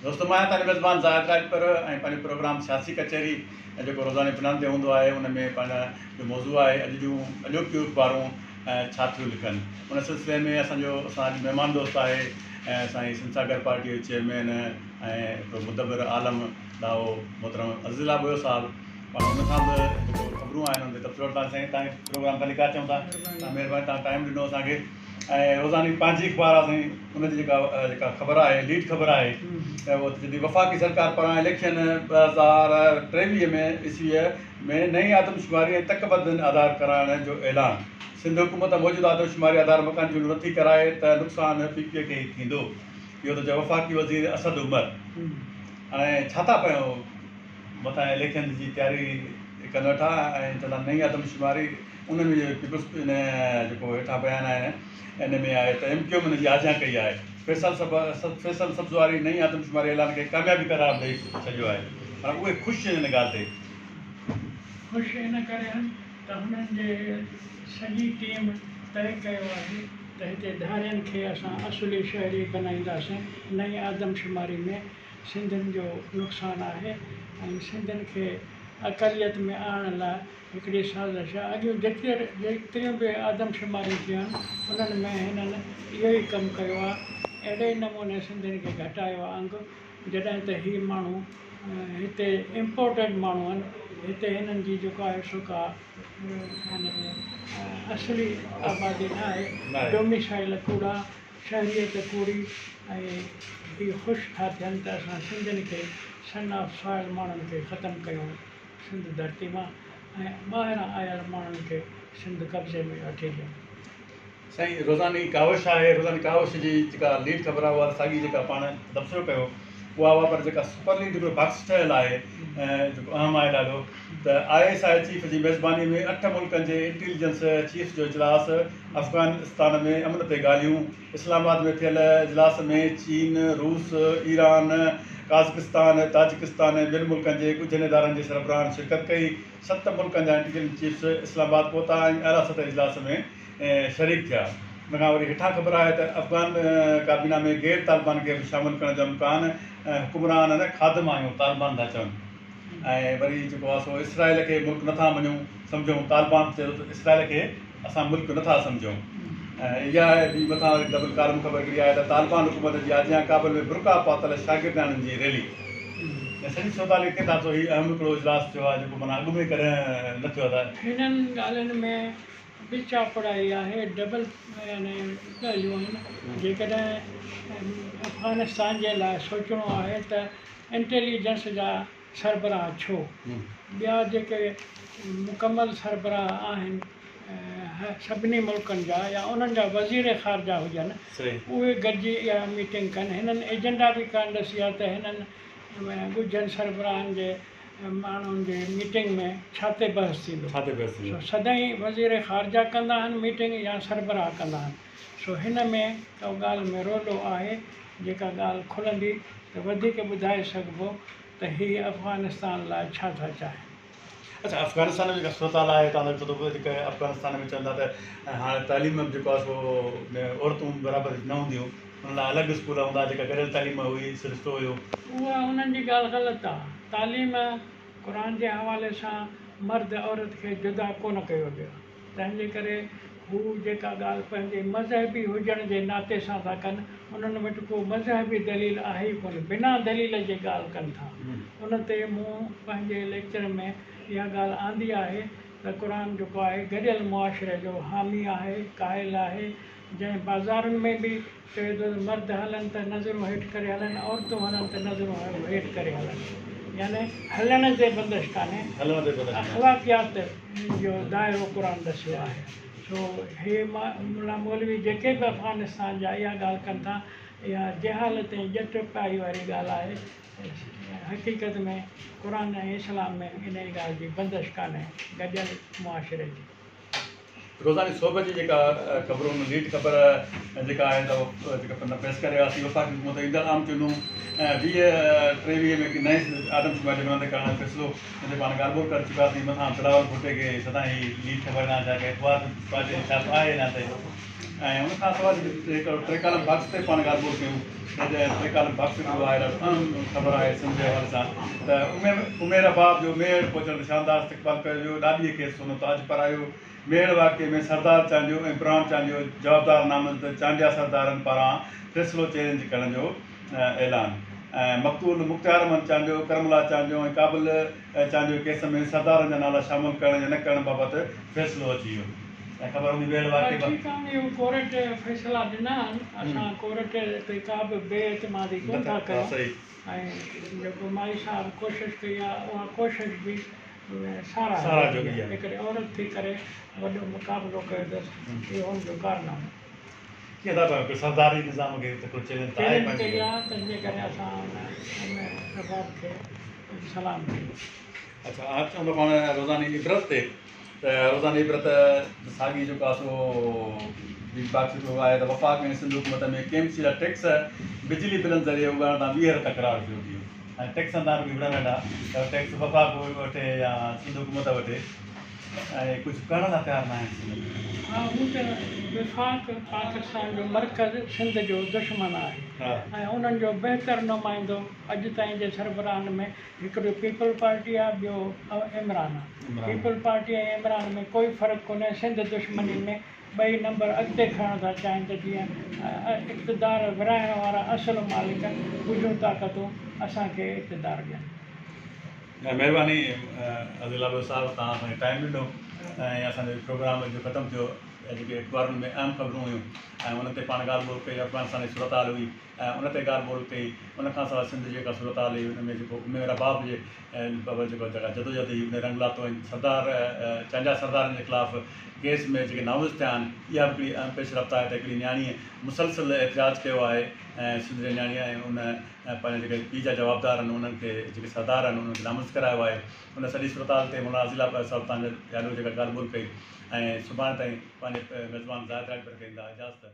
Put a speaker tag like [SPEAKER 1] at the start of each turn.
[SPEAKER 1] دوستو مان آهيان توهان جو ميزبان زاهد راڄپر ۽ پنهنجو پروگرام سياسي ڪچهري جيڪو روزاني پنن تي هوندو آهي ان ۾ پنهنجا جو موضوع آهي اڄ جون اڄوڪيون اخبارون ڇا ٿيون لکن ان سلسلي ۾ اسان جو اسان اڄ مهمان دوست آهي سائين سنڌ ساگر پارٽي جو چيئرمين ۽ هڪڙو مدبر عالم ڏاهو محترم عزيز الله ٻوهيو صاحب پاڻ ان کان به جيڪو خبرون آهن ان تي تبصرو وٺنداسين. سائين توهان کي پروگرام ڀليڪار چئون ٿا، توهان مهرباني توهان ٽائيم ڏنو اسان کي. ۽ روزاني پنهنجي اخبار آ سائين ان جي جيڪا جيڪا خبر آهي ليڊ خبر آهي ته اهو ته وفاقي سرڪار پاران اليڪشن 2023 ۾ عيسويء ۾ نئين آدمشماري ۽ تڪ بندين آڌار ڪرائڻ جو اعلان. سنڌ حڪومت موجوده آدمشماري آڌار مڪاني چونڊون نٿي ڪرائي ته نقصان پي پي کي ئي ٿيندو. اهو ته چيو وفاقي وزير اسد عمر. هاڻي ڇا ٿا پيو مٿان اليڪشن جي تياري ڪن ويٺا ۽ چوندا نئين آدمشماري ان ۾ جيڪو پيپلز ان جيڪو هيٺان بيان آهي ان ۾ آهي ته ايم ڪيو ايم ان جي آجيان ڪئي آهي. فيصل فيصل سبزواري نئين آدمشماري اعلان کي ڪاميابي قرار ڏئي ڇڏيو آهي. معنيٰ اهي خوش آهن ان ڳالهه تي.
[SPEAKER 2] خوش ان ڪري آهن ته هنن جي سڄي ٽيم طئي ڪيو آهي ته هتي ڌارين کي اسان اصلي شهري بنائينداسين. نئين آدمشماري ۾ سنڌين جو نقصان آهي ۽ سنڌين کي اقليت ۾ آڻڻ لاء هڪڙي سازش آهي. اڳيون جيتريون به آدمشماريون ٿيون آهن انهن ۾ هنن اهو ئي ڪم ڪيو آهي. اهڙي ئي نموني سنڌين کي گهٽايو آهي انگ. جڏهن ته هي ماڻهو هتي امپورٽيڊ ماڻهو آهن. هتي هنن جي جيڪو آهي سو ڪا يعني اصلي آبادي نه آهي. ڊوميسائل ڪوڙا، شهريت ڪوڙي ۽ هي خوش ٿا ٿين ته اسان سنڌين کي سن آف سوائل ماڻهن کي ختم ڪيون. سنڌ ڌرتي مان ۽ ٻاهران آيل ماڻهن کي سنڌ قبضي ۾ وٺي ڏيون.
[SPEAKER 1] سائين روزاني ڪاوش آهي روزاني ڪاوش جي جيڪا ليڊ خبر آهي اها ساڳي جيڪا پاڻ تبصرو ڪيو اها اها پر جيڪا سپر ليڊ هڪڙو باڪس ٺهيل آهي جيڪو اهم آهي ڏاڍو ته I S I chief جي ميزباني ۾ اٺ ملڪن جي انٽيليجنس چيفس جو اجلاس افغانستان ۾ امن تي ڳالهيون اسلام آباد ۾ ٿيل اجلاس ۾ چين، روس، ايران، قازقستان، تاجڪستان ۽ ٻين ملڪن جي ڳجهن ادارن جي سربراهن شرڪت ڪئي. ست ملڪن جا انٽيليجنس چيفس اسلام آباد پهتا ۽ اعليٰ سطحي اجلاس ۾ شريڪ ٿيا. ان کان وري هيٺان خبر آهي ته افغان ڪابينا ۾ غير طالبان کي به شامل ڪرڻ جو امڪان، حڪمران نه خادم آهيون طالبان ٿا چون ۽ وري جيڪو آهي سو اسرائيل کي ملڪ نٿا مڃون سمجهون طالبان چيو ته اسرائيل کي اسان ملڪ نه ٿا سمجهون ۽ اها آهي ٻي مٿان وري ڊبل ڪالم خبر هڪڙي آهي ته طالبان حڪومت جي آجيان ڪابل ۾ برقعا پاتل شاگردياڻين جي ريلي ۽ سڄي صورتحال کي ڪيئن ٿا ڏسو هي اهم هڪڙو اجلاس ٿيو آهي جيڪو معنيٰ اڳ ۾ ڪڏهن نه ٿيو آهي ته.
[SPEAKER 2] هنن ڳالهين ۾ ٻه چاپڙائي آهي ڊبل يعني ڳالهيون آهن جيڪڏهن افغانستان جي لاء سوچڻو آهي ته انٽيليجنس جا سربراهه ڇو؟ ٻيا جيڪي مڪمل سربراهه آهن سڀني ملڪن جا يا انهن جا وزير خارجه هجن اهي گڏجي اها ميٽنگ ڪن. هنن ايجنڊا به ڪانه ڏسي آهي ته هنن ڳجهن سربراهن جي ماڻهن جي ميٽنگ ۾ ڇا تي بحث ٿيندو. سو سدائين وزير خارجه ڪندا آهن ميٽنگ يا سربراهه ڪندا آهن. سو هن ۾ ڪو ڳالهه ۾ رولو آهي جيڪا ڳالهه کلندي ته وڌيڪ ٻڌائي سگهبو ته هي افغانستان لاء ڇا ٿا چاهين.
[SPEAKER 1] اڇا افغانستان ۾ جيڪا صورتحال آهي تان ڏٺو ته جيڪا افغانستان ۾ چون ٿا ته هاڻي تعليم ۾ به جيڪو آهي سو عورتون برابر نه هونديون ان لاء الڳ اسڪول هوندا جيڪا گڏيل تعليم هئي سرشتو هيو.
[SPEAKER 2] اها انهن جي ڳالهه غلط آهي. تعليم قرآن جي حوالي سان مرد عورت کي جدا ڪونه ڪيو ويو آهي. تنهن جي ڪري هو جيڪا ڳالهه پنهنجي مذهبي هجڻ جي ناتي سان ٿا ڪن، انهن وٽ ڪو مذهبي دليل آهي ئي ڪونه، بنا دليل جي ڳالهه ڪن ٿا. ان تي مون پنهنجي ليڪچر ۾ اها ڳالهه آندي آهي ته قرآن جيڪو آهي گڏيل معاشري جو حامي آهي، قائل آهي، جنهن بازارن ۾ به چوي ٿو ته مرد هلن ته نظرون هيٺ ڪري هلن، عورتون هلن ته نظرون هيٺ ڪري هلن. يعني هلڻ تي بندش ڪانهي، اخلاقيات جو دائرو قرآن ڏسيو آهي. سو هي ملا مولوي جيڪي به افغانستان جا اها ڳالهه ڪن ٿا، اها جهالت ۽ ڄٽ پائي واري ڳالهه آهي. حقيقت ۾ قرآن ۽ اسلام ۾ انهيء ڳالهه جي بندش ڪانهي گڏيل معاشري جي.
[SPEAKER 1] روزاني سوڀ جي جيڪا خبرون ليڊ خبر جيڪا آهي ته جيڪا پن پيش ڪري وياسين وفاقي حڪومت ايندڙ عام چونڊون 2023 ۾ نئين آدمشماري جي بنياد تي ڪرڻ جو فيصلو ان تي پاڻ ڳالهه ٻولهه ڪري چڪاسين مٿان بلاول ڀٽي کي سدائين هي ليڊ خبر ڏنا جا ڪي اخبار پارٽي جي ڇاپ آهي نه تي. ۽ ان کان سواء هڪ ٽي ڪالم باڪس تي پاڻ ڳالهه ٻولهه ڪيون ته ٽي ڪالم باڪس هڪڙو آهي ڏاڍو اهم خبر آهي سنڌ جي حوالي سان ته امير رباب جو ميهڙ پهچڻ تي شاندار استقبال ڪيو ويو، ڏاڏيء کي سونو تاج پارايو، ميهڙ واقعي ۾ سردار چانڊيو ۽ پراڻ چانڊيو جوابدار نامزد چانڊيا سردارن پاران فيصلو چئلينج ڪرڻ جو اعلان ۽ مقتول مختيار احمد چانڊيو، ڪرم الله چانڊيو ۽ قابل چانڊيو ڪيس ۾ سردارن جا نالا شامل ڪرڻ يا نه ڪرڻ بابت فيصلو اچي ويو ۽ خبر هوندي ويڙهه واقعي
[SPEAKER 2] ٺيڪ آهي اهو ڪورٽ فيصلا ڏنا آهن اسان ڪورٽ تي ڪا به بي اعتمادي ڪونه ٿا ڪيون ۽ جيڪو مائي صاحب ڪوشش ڪئي آهي اها ڪوشش به ساراهه جوڳي آهي هڪڙي عورت ٿي ڪري وڏو مقابلو ڪيو اٿس اهو هن جو ڪارنامو.
[SPEAKER 1] ڪيئن ٿا پيا سرداري نظام کي هڪڙو چئلينج ته آهي
[SPEAKER 2] چئلينج ڪئي آهي تنهن جي ڪري اسان ان رباب کي سلام ڪيون.
[SPEAKER 1] اڇا اچون ٿا پاڻ روزاني عبرت تي ته روزاني عبرت ساڳي جيڪو آهي سو بي باڪس هڪڙو آهي ته وفاق ۽ سنڌ حڪومت ۾ ڪي ايم سي جا ٽيڪس بجلي بلن ذريعي اڳاڙڻ تان ٻيهر تڪرار شروع ٿي ويو هاڻي ٽيڪسن تان رڳي وڙهن ويٺا ته ٽيڪس وفاق وٺي يا سنڌ حڪومت وٺي ۽ ڪجهه ڪرڻ لاء تيار ناهن سنڌ ۾.
[SPEAKER 2] ها هو ته وفاق پاڪستان جو مرڪز سنڌ جو دشمن آهي ۽ انهن جو بهتر نمائندو اڄ تائين جي سربراهن ۾ هڪڙو پيپلز پارٽي آهي ٻيو عمران آهي. پيپلز پارٽي ۽ عمران ۾ ڪوئي فرق ڪونهي سنڌ دشمني ۾ ٻئي نمبر اڳتي کڻڻ ٿا چاهين ته جيئن اقتدار ورهائڻ وارا اصل مالڪ ڳجهون طاقتون اسان کي اقتدار ڏين.
[SPEAKER 1] مهرباني عزيز ابڙو صاحب توهان اسان کي ٽائيم ڏنو ۽ اسان جو پروگرام اڄ جو ختم ٿيو جيڪي اخبارن ۾ اهم خبرون هيون ۽ انهن تي پاڻ ڳالهه ٻولهه ڪئي افغانستان جي صورتحال هئي ۽ ان تي ڳالهه ٻولهه ڪئي ان کان سواء سنڌ جي جيڪا صورتحال هئي ان ۾ جيڪو ام رباب جي بابت جيڪو جيڪا جدوجهد هئي ان رنگ لاتو ۽ سردار چانڊيا سردارن جي خلاف ڪيس ۾ جيڪي نامزد ٿيا آهن اها به هڪڙي اهم پيش رفت آهي ته هڪڙي نياڻيء مسلسل احتجاج ڪيو آهي ۽ سنڌ جي نياڻيء ۽ ان پنهنجا جيڪي پيء جا جوابدار آهن انهن کي جيڪي سردار آهن انهن کي نامزد ڪرايو آهي ان سڄي صورتحال تي مولانا عزيز الله صاحب توهان جي آڏو جيڪا ڳالهه ٻولهه ڪئي ۽ سڀاڻي تائين پنهنجي ميزبان زاهد راڄپر کي ڏيندا اجازت.